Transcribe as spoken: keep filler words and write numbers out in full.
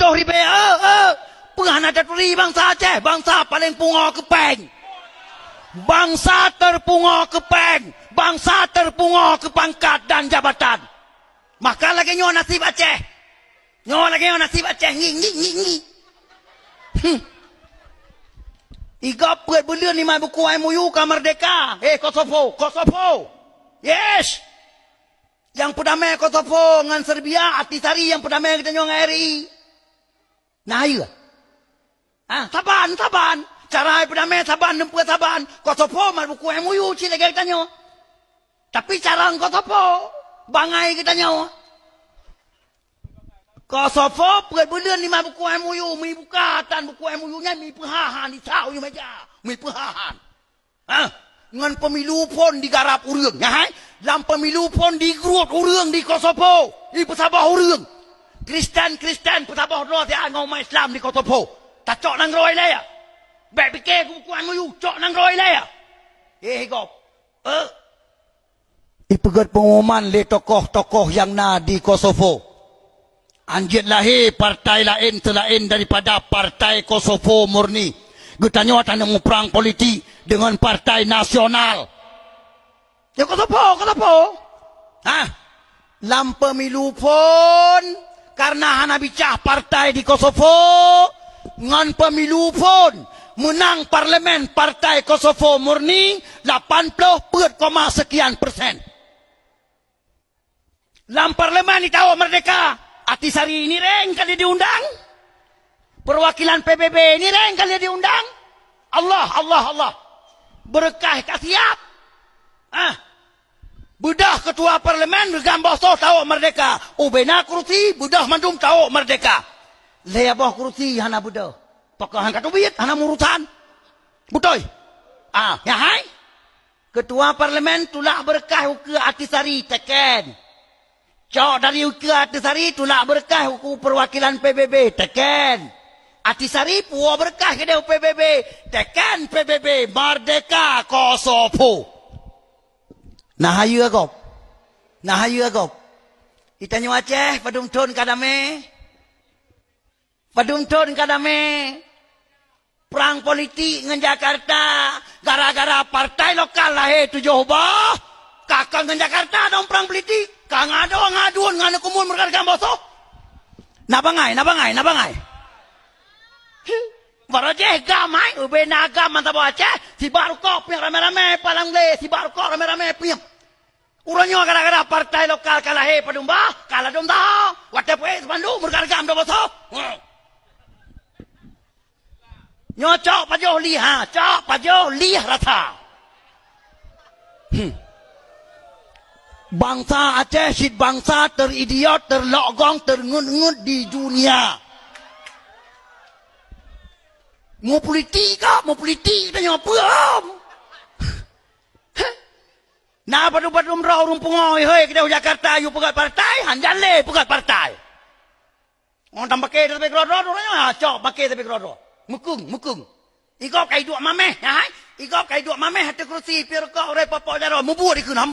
Oh, ribée, eh, eh. Peue hana taturi bansa Aceh, bansa paleng pungo keu péng. Bansa terpungo keu péng, bansa terpungo keu pangkat dan jabatan. Maka lagée nyoe nasib Aceh. Nyoe lagée nyoe nasib Aceh. Ngi, ngi, ngi, ngi. Hmm. Igob peuet buleuen limai buku M O U ka merdeka. Eh, Kosovo, Kosovo. Yes. Nyang peudamé Kosovo ngon Serbia, Ahtisaari nyang peudamé geutanyoe ngon R I. Nah, iya. Ah, saban, saban. Cara peudamé saban, neumpeue saban. Kosovo mat buku M O U cit lagée geutanyoe. Tapi cara ngon Kosovo, bangai geutanyoe. Kosovo peuet buleuen limai buku M O U, mi buka tan buku M O U nyan, mi peuhahan, isau u meja, mi peuhahan. Hah? Ngon pemilu phon digarap ureuëng, nyan hai? Lam pemilu phon digrot ureuëng di Kosovo, ipeusaboh ureuëng. Kristen-Kristen peusaboh droe siat ngon umat Islam di Kosovo. Tacok nanggroe ilée ya. Bék pike keu buku M O U, cok nanggroe ilée ya. Eh, gob. Eh. Ipeugét pengumuman lé tokoh-tokoh nyang na di Kosovo. Anjeuet lahé partai laén seulaén daripada Partai Kosovo Murni. Geutanyoe tanyoe muprang politik deungon partai nasional. Ya, Kosovo, Kosovo. Hah? Lam pemilu phon, karena hana bicah partai di Kosovo, ngon pemilu phon, meunang parlemen Partai Kosovo Murni lapan ploh peuet koma sekian persen. Lam parlemen itawök merdeka, Ahtisaari nireng kali diundang. Perwakilan P B B nireng kali diundang. Allah, Allah, Allah. Beureukat ka siab. Ah. Beudôh ketua parlemen reugam boh soh tawök merdeka. Ubena kursi, beudôh mandum tawök merdeka. Lhée boh kursi hana beudôh. Pakon han ka teubiet, hana murusan. Beutôi? Ah, nyan hai. Ketua parlemen tulak beureukat ukeue Ahtisaari, teken. Cok dari ukeue Ahtisaari tulak beureukat ukeue perwakilan P B B, teken. Ahtisaari puwoe beureukat keudeh u P B B, teken P B B, merdeka Kosovo. Nah, hayeue gob. Nah, hayeue gob. Geutanyoe Aceh, padum thon ka damé? Padum thon ka damé? Prang politik ngon Jakarta, gara-gara partai lokal lahé tujoh boh, ka kon ngon Jakarta dong prang politik, ka ngadu-ngadu ngon kumun meureuka boh soh. Na bangai, na bangai, na bangai. Hi, baroe jih gam hai, ubena gam mantong boh Aceh, sibak rukok piep ramé-ramé, palang glé, sibak rukok ramé-ramé piep. Uroe nyoe gara-gara partai lokal ka lahé padum bah, ka ladom taho, watée peuék sipanduk meureuka gam dua boh soh. Hmm. Nyoe cok pajoh lieh, ha, cok pajoh lieh rasa. Hmm. Bansa Aceh cit bansa teridiot, terlogong, terngut-ngut di dunia. Mupolitik kah? Mupolitik tanyoe peue? Na padum-padum droe ureuëng pungo, hei, keudeh u Jakarta, yue peugét partai, han jan lé peugét partai. Ngon tam paké tapi keudroe-droe, droe nyoe, ha, cok paké tapi keudroe-droe. Mukung, mukung. Igob kai duek mameh, ya hai? Igob kai duek mameh ateueh kursi, pih rukok, ureuëng popok jaroe, mubuet dikeue nam.